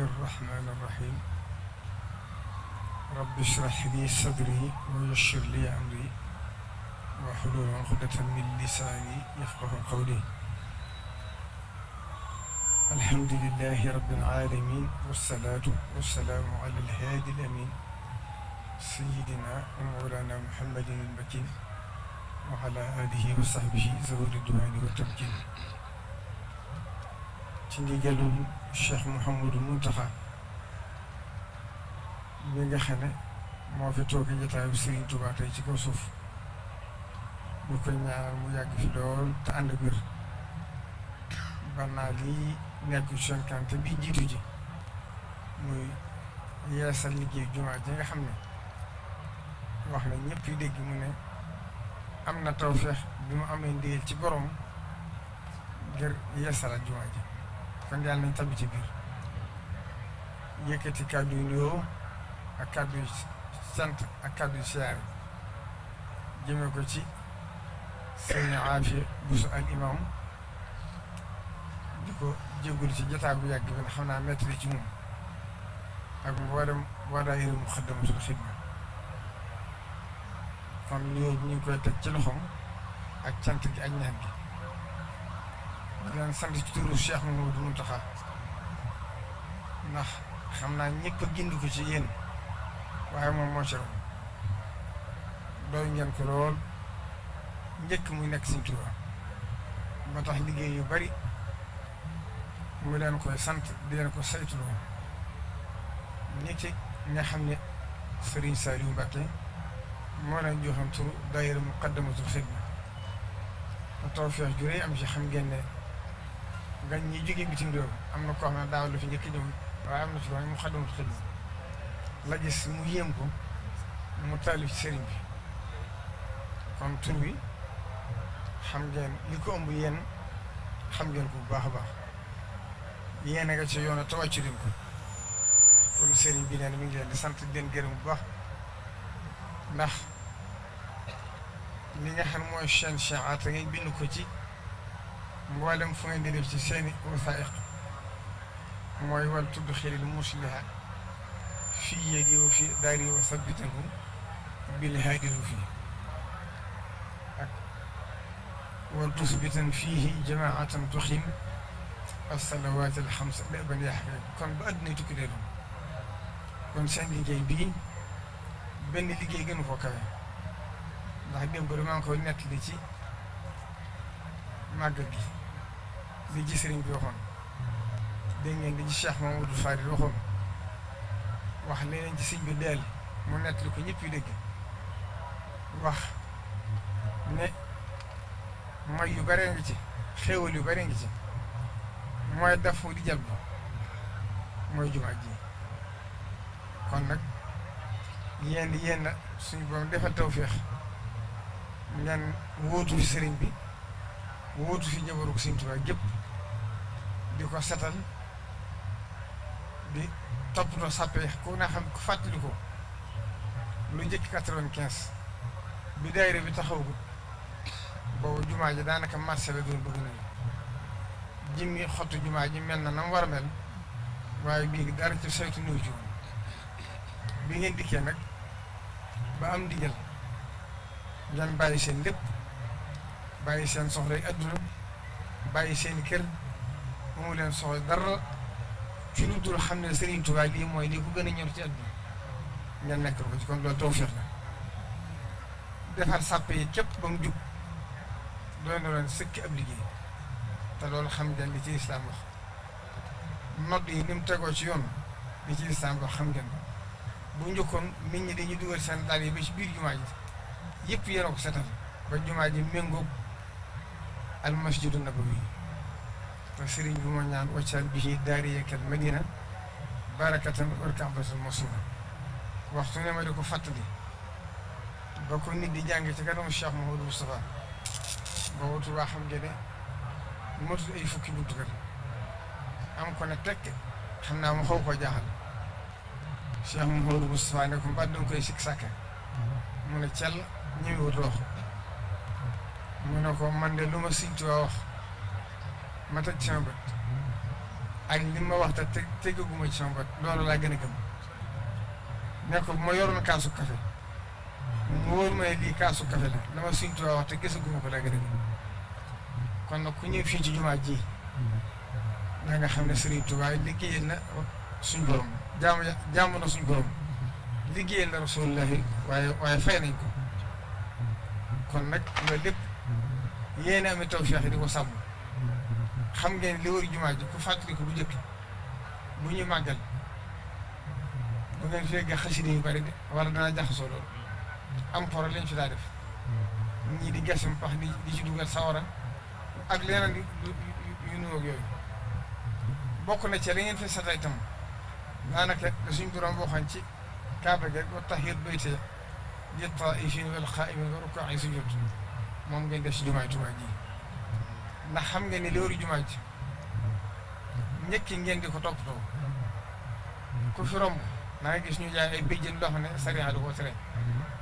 الرحمن الرحيم رب اشرح لي صدري ويسر لي أمري واحلل عقدة من لساني يفقه قولي. الحمد لله رب العالمين والصلاة والسلام على الهادي الأمين سيدنا ومولانا محمد المكين وعلى آله وصحبه ذوي الرضوان والتمكين. ci ndigalul Cheikh Mouhamadou Mountakha mi nga xam ne moo fi toog jotaayu Serigne Touba tey ci kaw suuf ñu koy ñaanal mu yàgg fi lool te ànd ak wér ba naa lii nekk seen kante bi jiitu ji muy yeesal liggéey jumaa ji nga xam ne wax na ñëpp yi dégg mu ne am na tawfeex bi mu amee ndigal ci borom ngir yeesalaat jumaa ji kon yàlla nañ tabbi ci biir yëkkati kàddu yu nuyoo ak kàddu yu sant ak kàddu yu siyaare jëmee ko ci sëñ Aafiya Buso al imam di ko jéggul ci jotaay bu yàgg bi nga xam naa metti ci moom ak mboolem waa daayira Muxaddamatul Xidma kon nuyoo bi ñu ngi koy teg ci loxoom ak cant gi ak ñaan gi di leen sant ci turu Cheikh Mouhamadou Mountakha ndax xam naa ñëpp a gindi ko ci yéen waaye moom moo ci raw doy ngeen ko lool njëkk muy nekk Sëriñ Tuubaa ba tax liggéey yu bari mu leen koy sant di leen ko saytuloo ñi ci nga xam ne Serigne Saliou Mbacké moo leen joxoon turu daayira Muqaddamatul Xidma te tawfeex ju rëy am ci xam ngeen ne nga ñi jóge bitim réew am na koo xam ne daaw la fi njëkk ñëw waaye am na ci loolu Muqaddamatul Xidma la gis mu yéem ko mu taalif ci sëriñ bi kon tur bi xam ngeen li ko ëmb yéen xam ngeen ko bu baax a baax yéen a nga ci yoon a tawàccu leen ko kon sëriñ bi neen mi ngi leen di sant di leen gërëm bu baax ndax li nga xam mooy chaîne Chi'ata ngay bind ko ci mboolem fu ngeen di def ci seeni wasaa'iq mooy wal tudd xelil musliha fii yéegi wa fii daari wa sabbitahu bil haadiru fii ak wal tusbitan fiihi jamaatan tuxim as-salawaat al-xams daban yaxya kon ba àdduna tukki dee doon kon seen liggéey bii benn liggéey gënu ko kawe ndax démb maa ngi koy nettali ci màggal gi li ci sëriñ bi waxoon dégg ngeen di ci Cheikh Mamadou Fadil waxoon wax leneen ci sëñ bi deel mu nettali ko ñëpp yu dégg wax ne may yu bare ngi ci xéewal yu bare ngi ci mooy dafu di jàll mooy jumaa ji kon nag yéen suñu borom defal tawféex ngeen wóotu fi sëriñ bi wóotu fi jabaru ko Sëriñ Tuubaa gépp di ko setal di toppatoo sàppe ku na xam ku fàttali ko lu njëkk 95 bi daayira bi taxawagut boobu jumaa ji daanaka marché la doon bëgg nañu jimmi xottu jumaa ji mel na nam war a mel waaye bii dara ci saytu néew ci woon bi ngeen dikkee nag ba am ndigal ngeen bàyyi seen lépp bàyyi seen soxlay adduna bàyyi seen kër moomu leen soxla dara ci lu dul xam ne Serigne Touba lii mooy lii ko gën a ñor ci adduna ngeen nekk ko ci kon loolu tawfeex la defar sàppe yi képp ba mu jub doy na leen sëkki ab liggéey te loolu xam ngeen li ci lislaam wax nodd yi ni mu tegoo ci yoon li ci lislaam wax xam ngeen ko bu njëkkoon nit ñi dañuy dugal seen daal yi ba ci biir jumaa ji yëpp yéen a ko setal ba jumaa ji méngoog al masjidu nabawi te sëriñ bi moo ñaan waccal bihi daariyakal madina barakatan wal ka'batul masuura waxtu ne ma di ko fàttali ba ko nit di jàng ci kanamu Cheikh Mouhamadou Moustapha ba wutu waa xam ngeen ne motul ay fukki buntu kër am ko ne tekk xam naa mu xaw koo jaaxal Cheikh Mouhamadou Moustapha ne ko mbaa danga koy sikk sàkka mu ne cell ñëwut wax mu ne ko man de lu ma Sëriñ Tuubaa wax ma tëj sama bët ak li ma wax te tegaguma ci sama bët loolu laa gën a gëm ne ko bu ma yoroon kaasu café mu wóor ma ne lii kaasu café la dama Sëriñ Tuubaa wax te gisaguma ko laa gën a gëm kon nag ku ñëw fii ci jumaa ji da nga xam ne Sëriñ Tuubaa liggéeyal na suñ borom jaamu na suñ borom liggéeyal na Rasulullaahi waaye fay nañ ko kon nag loolu lépp yéen a amee tawfeex di ko sàmm xam ngeen li wër jumaa ji ku fàttali ko bu njëkk bu ñu màggal bu ngeen fekk xasida yu bari de wala danaa jaxasoo loolu am poro lañ fi daa def ñii di gasam pax di ci dugal sawara ak leneen yu nuyoog yooyu bokk na ci la ngeen fi sata itam daanaka suñ borom boo xam ci kaaba gi wa tahhir bayti li taa'ifiina wal qaa'imiina wa rukaa'i sujuud moom ngeen def si jumaay Tuubaa ji ndax xam ngeen ne li wër jumaa ji njëkki ngeen di ko toppatoo ku fi romb na nga gis ñu jaay ay béjjén loo xam ne sariya da koo tere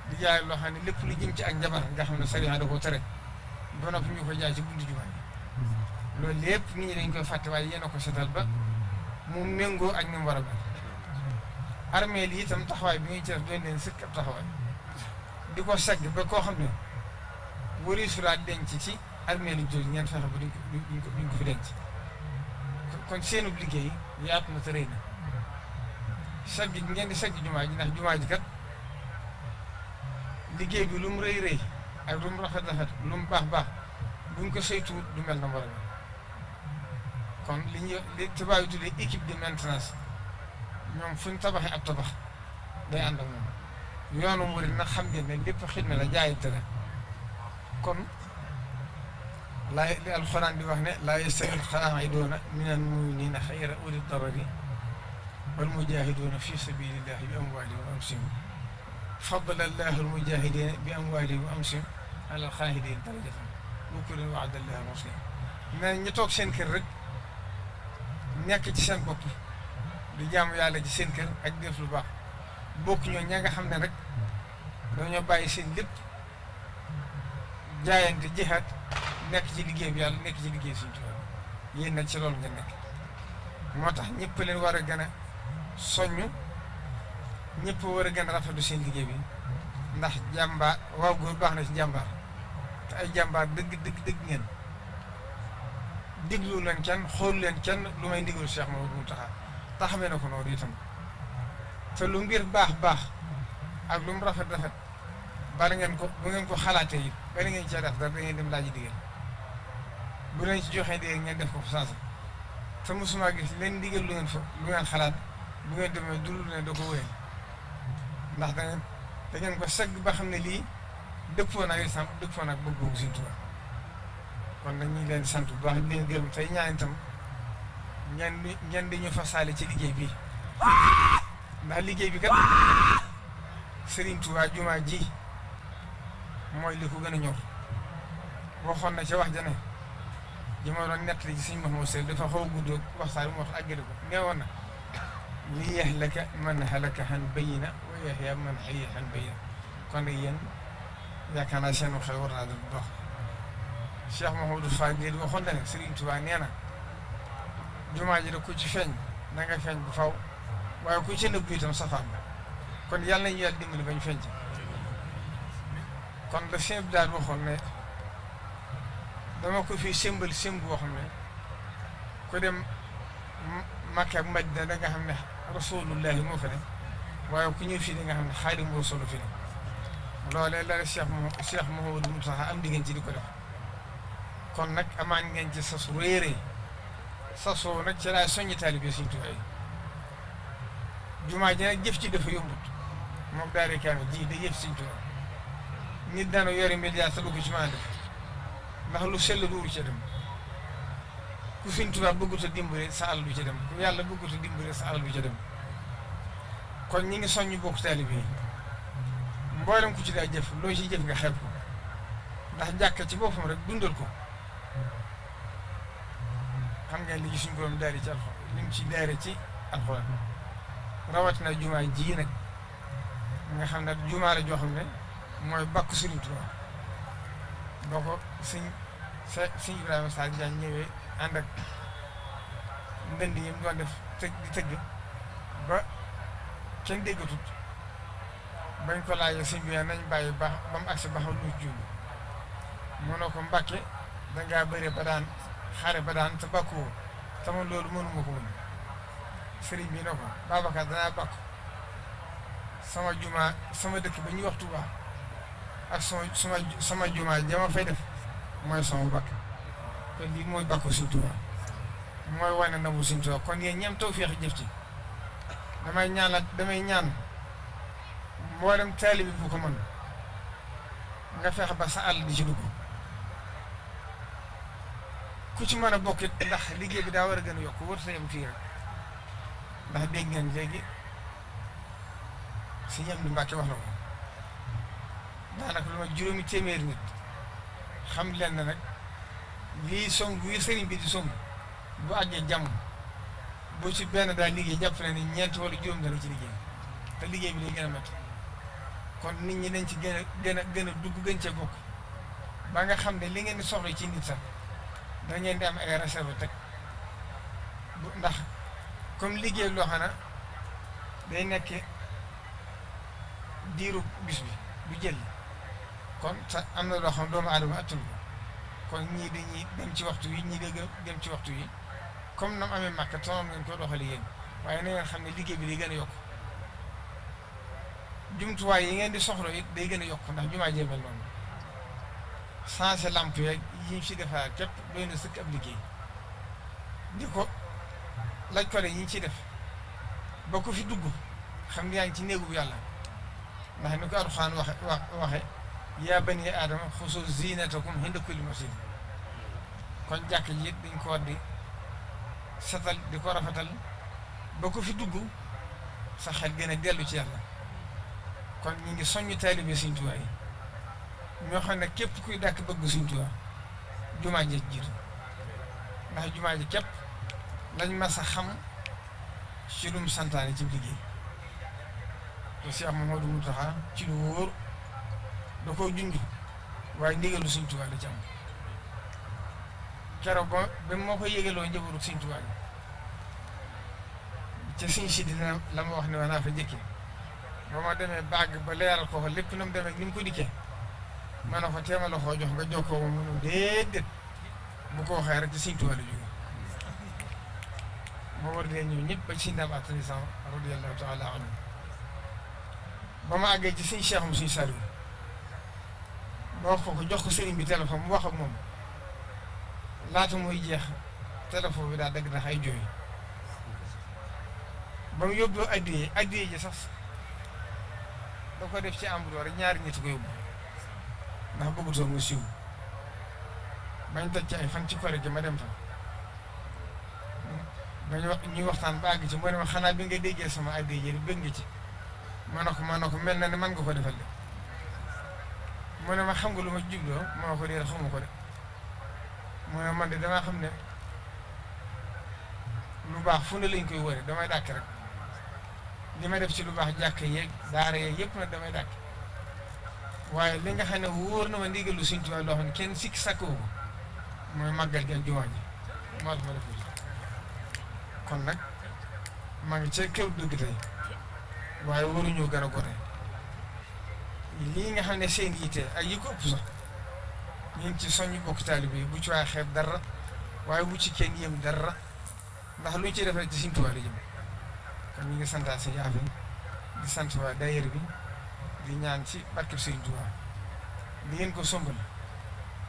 di jaay loo xam ne lépp lu jëm ci ak njabar nga xam ne sariya da koo tere ba noppi ñu ko jaay ci buntu jumaa ji loolu lépp nit ñi dañ koy fàtte waaye yéen a ko setal ba mu méngoo ak ni mu war a mel armée li itam taxawaay bi ngay ci def doon leen sëkk ab taxawaay di ko segg ba koo xam ne wari suraat denc ci armée lu jooju ngeen fexe ba duñ ko fi denc kon seenub liggéey yaatu na te rëy na segg ngeen di segg jumaa ji ndax jumaa ji kat liggéey bi lu mu rëy rëy ak lu mu rafet rafet lu mu baax baax buñ ko saytu du mel na war a mel kon li tubaab yi tuddee équipe de maintenance ñoom fu ñu tabaxee ab tabax day ànd ak moom yoonu murid nag xam ngeen ne lépp xidma la jaayante la kon li alxuraan di wax ne laa yastawi alqaa'iduuna minal mu'miniina xayra uli darari wal mujaahiduuna fi sabiilillaahi bi amwaalihim wa anfusihim faddala llaahu al-mujaahidiina bi amwaalihim wa anfusihim alal qaa'idiina darajatan wa kullan wa'ada llaahu al-husnaa mais ñu toog seen kër rek nekk ci seen bopp di jaamu yàlla ci seen kër ak def lu baax bokk ñoo ña nga xam ne rek dañoo bàyyi seen lépp jaayante jihaad nekk ci liggéey bi yàlla nekk ci liggéey Sëriñ Tuubaa yéen nag ci loolu nga nekk moo tax ñëpp leen war a gën a soññ ñëpp war a gën a rafetlu seen liggéey bi ndax jàmbaar waaw góor baax na ci jàmbaar te ay jàmbaar dëgg ngeen diglu leen kenn xoolu leen kenn lu may ndigal Cheikh Mouhamadou Mountakha taxamee na ko noonu itam te lu mbir baax ak lu mu rafet bari ngeen ko bu ngeen ko xalaatee it bari ngeen cee def dara da ngeen dem laaji digal bu leen ci joxee digal ngeen def ko fa saasa te mosuma gis leen digal lu ngeen xalaat bu ngeen demee dul ne da ko wéyal ndax da ngeen ko segg ba xam ne lii dëppoo nag islam dëppoo nag bëgg-bëggu Sëriñ Tuubaa kon nag ñu ngi leen sant bu baax di leen gërëm tey ñaan itam ngeen di ñu fasaale ci liggéey bi ndax liggéey bi kat Sëriñ Tuubaa jumaa ji mooy li ko gën a ñor waxoon na ca wax ja ne ji ma doon nettali ci Sëriñ Mahmoud Sall dafa xaw a gudd waxtaan bi mu wax àggale ko neewoon na li yahlaka man halaka an bayyina wa yahya man hayya an bayyina kon nag yéen yaakaar naa seen xel war naa dal bu baax Cheikh Mouhamadou Fadil waxoon na ne Sëriñ Tuubaa nee na jumaa ji da ku ci feeñ na nga feeñ bu faw waaye ku ci nëbbu itam safaan la kon yàlla nañu yàlla dimbali bañ feeñ ci kon la sëñ bi daal waxoon ne dama ko fi symbole boo xam ne ku dem Makka ak Madina da nga xam ne rasulullahi moo fa ne waaye ku ñëw fii da nga xam ne Xaadimu Rasuul fi ne loolee la Cheikh Mouhamadou Mountakha am di ngeen ci di ko def kon nag amaan ngeen ci sas réeré sasoo nag ci laay soññi taalibe Sëriñ Tuubaa yi jumaa ji nag jëf ci dafa yombut moom daari kaamil ji da jëf Sëriñ Tuubaa nit daana yore milliard te du ko ci mën a def ndax lu sell duuru ca dem ku Sëriñ Tuubaa bëggut a dimbale sa àll du ca dem ku yàlla bëggut a dimbale sa àll du ca dem kon ñi ngi soññu bokk taalibe yi mboolem ku ci daa jëf loo ci jëf nga xeeb ko ndax jàkka ci boppam rek dundal ko xam ngeen li suñu borom daari ci alxuraan li mu ci daare ci alxuraan rawatina jumaa ji nag nga xam ne jumaa la joo xam ne mooy bàkku Sëriñ Tuubaa boo ko sëñ Ibrahima Sarr Diagne ñëwee ànd ak ndënd yi mu doon def di tëgg ba kenn déggatut bañ ko laajee sëñ bi nañ bàyyi ba mu agsi ba xam lu julli mu ne ko Mbàkke dangaa bëre ba daan xare ba daan te bàkkuwoo te man loolu mënuma ko woon sëriñ bi ne ko Babacar danaa bàkku sama jumaa sama dëkk ba ñuy wax Tuubaa ak sama jumaa jama fay def mooy sama bàkk kon lii mooy bàkku Sëñ Tuubaa mooy wane na mu Sëñ Tuubaa kon yéen ñam tawfeex jëf ci damay ñaan mboolem taalibe bu ko mën nga fexe ba sa àll di ci dugg ku ci mën a bokkit ndax liggéey bi daa war a gën a yokk wër sa yem fii rek ndax dégg ngeen léegi si ñam ni Mbàkke wax na ko daanaka lu ma juróomi téeméeri nit xam leen na nag lii song wi sëriñ bi di song bu àggee jàmm boo ci benn daal liggéey jàpp na ni ñeent wala juróom dana ci liggéey te liggéey bi day gën a métti kon nit ñi dañ ci gën a dugg gën cee bokk ba nga xam ne li ngeen di soxla ci nit sax da ngeen di am ay réserve teg ndax comme liggéey loo xam ne day nekk diiru bis bi du jël kon sa am na loo xam doomu aadama attan ko kon ñii dañuy dem ci waxtu yi ñii day dem ci waxtu yi comme nam amee màkk tonoon ngeen ko doxali yéen waaye na ngeen xam ne liggéey bi day gën a yokk jumtuwaay yi ngeen di soxla it day gën a yokk ndax jumaa jébal noonu changé lamp yeeg yi ñu fi defar képp doy na sëkk ab liggéey di ko laj ko yi ñu ciy def ba ko fi dugg xam ne yaa ngi ci néegu bu yàlla ndax ni ko Alxuraan waxe yaa bani aadama xuzu zinatakum inda kulli masjid kon jàkk ji it dañ ko war di setal di ko rafetal ba ko fi dugg sa xel gën a dellu ci yàlla kon ñu ngi soññ taalibe Sëñ Tuubaa yi ñoo xam ne képp kuy dàkk bëgg Sëñ Tuubaa jumaa ji jiitu ndax jumaa ji képp lañ mas a xam ci lu mu santaane ci liggéey te Cheikh Mouhamadou Mountakha ci lu wóor da koo junj waaye ndigalu Sëñ Tuubaa la ci am keroog ba moo ko yégaloo njëbaru Sëñ Tuubaa yi ca Sëñ Sidi la ma wax ne waa naa fa njëkkee ba ma demee bàgg ba leeral ko lépp na mu demee ni mu ko dikkee ma ne ko teema la koo jox nga jokkoo ma mënu déedéet bu ko waxee rek ci Sëñ Tuubaa la jóge moo war dee ñëw ñëpp ba ci ndam atanisan radiyallahu taala anhu ba ma àggee ci Sëñ Cheikh mu Sëñ Saliou ma wax ko jox ko sëriñ bi téléphone mu wax ak moom laata muy jeex téléphone bi daa dagg ndax ay jooy ba mu yóbbu addiyee ji sax da ko def ci ambuloo rek ñaari nit ko yóbbu ndax bëggutoon mu siiw bañ toj ci ay fan ci kore gi ma dem fa ñuy waxtaan ba àgg ci moo ne ma xanaa bi nga déggee sama addiyee ji bëgg nga ci ma ne ko mel na ne man nga ko defal de mu ne ma xam nga lu ma jubloo ma ne ko déedéet xamu ko de mu ne man de damaa xam ne lu baax fu ne lañ koy wëre damay dàkk rek li ma def ci lu baax jàkk yeeg daara yeeg yëpp nag damay dàkk waaye li nga xam ne wóor na ma ndigalu Sëñ Tuubaa loo xam ne kenn sikki sàkkoo ko mooy màggal gi ak jumaa ji moo tax ma def kon nag maa ngi ca kër dëgg tey waaye waruñoo gën a gore lii nga xam ne seen yitte ak yi ko ëpp sax ñu ngi ci soññ bokk taalibe yi bu ci waay xeeb dara waaye bu ci kenn yëm dara ndax lu ñu ciy def rek ci Sëñ Tuubaa la jëm kon ñu ngi santaat si yaafe di sant waa daayira bi di ñaan ci barkeb Sëñ Tuubaa li ngeen ko sombal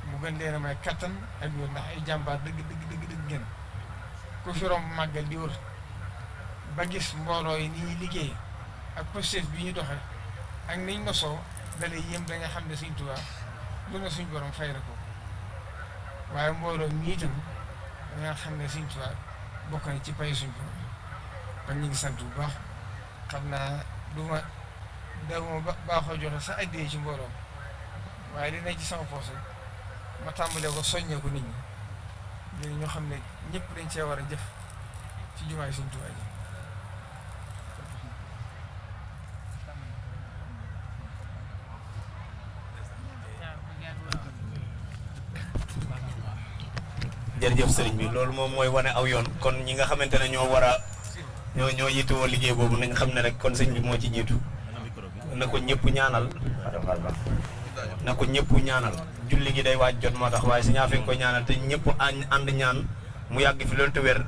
mu gën leen a may kattan ak wér ndax ay jàmbaar dëgg ngeen ku fi romb màggal di wër ba gis mbooloo yi ni ñuy liggéey ak posture bi ñu doxe ak niñ nosoo dalay yëm da nga xam ne Sëñ Tuubaa lu na suñ borom fay na ko waaye mbooloo mi itam da nga xam ne Sëñ Tuubaa bokk na ci pay suñ borom kon ñu ngi sant bu baax xam naa dawuma baaxoo joxe sa addiyee ci mbooloo waaye dina ci sama poos ma tàmbalee ko soññee ko nit ñi léegi ñoo xam ne ñëpp dañ cee war a jëf ci jumaay Sëñ Tuubaa ji jërëjëf sëriñ bi loolu moom mooy wane aw yoon kon ñi nga xamante ne ñoo war a ñoo yittewoo liggéey boobu nañ xam ne rek kon sëñ bi moo ci jiitu na ko ñëpp ñaanal julli gi day waaj jot moo tax waaye si ñaa fi nga koy ñaanal te ñëpp ànd ñaan mu yàgg fi loolu te wér